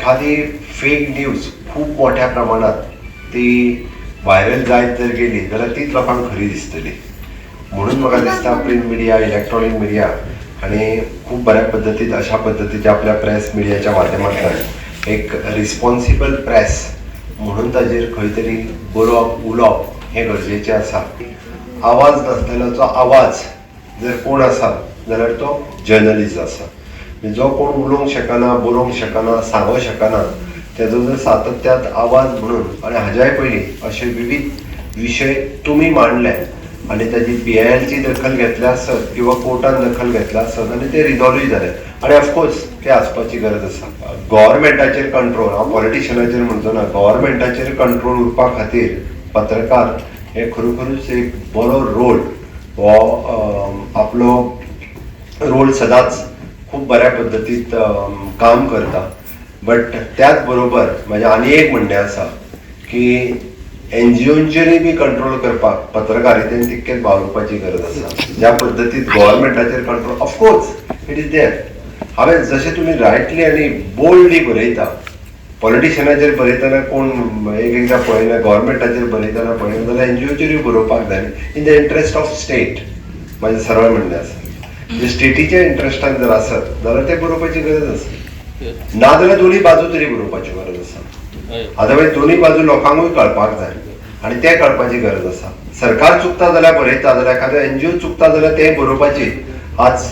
एखादी fake news खूब मोठ्या प्रमाणात ती व्हायरल जायत जर गेली जाल्यार तीच लोकांक खरी दिसतली. म्हणून म्हाका दिसता प्रिंट मिडिया, इलेक्ट्रॉनीक मिडिया आनी खूब बऱ्या पद्दतीन अशा पद्दतीच्या आपल्या प्रेस मिडियाच्या माध्यमांतल्यान एक रिस्पॉन्सिबल प्रेस म्हणून ताजेर खंय तरी बरोवप, उलोवप हें गरजेचें आसा. आवाज नासलेल्याचो आवाज जर कोण आसा जाल्यार तो जर्नलिस्ट आसा. जो कोण उलोवंक शकना, बरोवंक शकना, सांगूंक शकना, तेजो जर सातत्यात आवाज म्हणून. आनी हाज्याय पयलीं अशे विविध विशय तुमी मांडले आनी ताजी पीआयएलची दखल घेतल्या आसत किंवा कोर्टान दखल घेतल्या आसत आनी ते रिजॉल्वूय जाले. आनी ऑफकोर्स ते आसपाची गरज आसा. गव्हर्मेंटाचेर कंट्रोल, हांव पॉलिटिशनाचेर म्हणचो ना, गव्हर्मेंटाचेर कंट्रोल उरपा खातीर पत्रकार हे खरोखरूच एक बरो रोल हो आपलो रोल सदांच खूब बऱ्या पद्दतीत काम करता. बट त्याच बरोबर म्हजें आनी एक म्हणणें आसा की एनजीओंचेरूय बी कंट्रोल करपाक पत्रकारितेन तितकेच वावुरपाची गरज आसा, ज्या पद्दतीत गव्हर्मेंटाचेर control, of course it is there. हांवें जशें तुमी रायटली आनी बोल्डली बरयता, पॉलिटिशनाचेर बरयतना कोण एक एकदां पळयना, गव्हर्मेंटाचेर बरयतना पळयना, जाल्यार एनजीओचेरूय बरोवपाक जाय in the interest of state. म्हाजें सरळ म्हणणें आसा, जे स्टेटीच्या इंट्रस्टान जर आसत जाल्यार ते बरोवपाची गरज आसा. ना जाल्यार दोनूय बाजू तरी बरोवपाची गरज आसा. अदरवायज दोनूय बाजू लोकांकूय कळपाक जाय आनी ते कळपाची गरज आसा. सरकार चुकता जाल्यार बरयता, जाल्यार एखादो एनजीओ चुकता जाल्यार ते बरोवपाची आज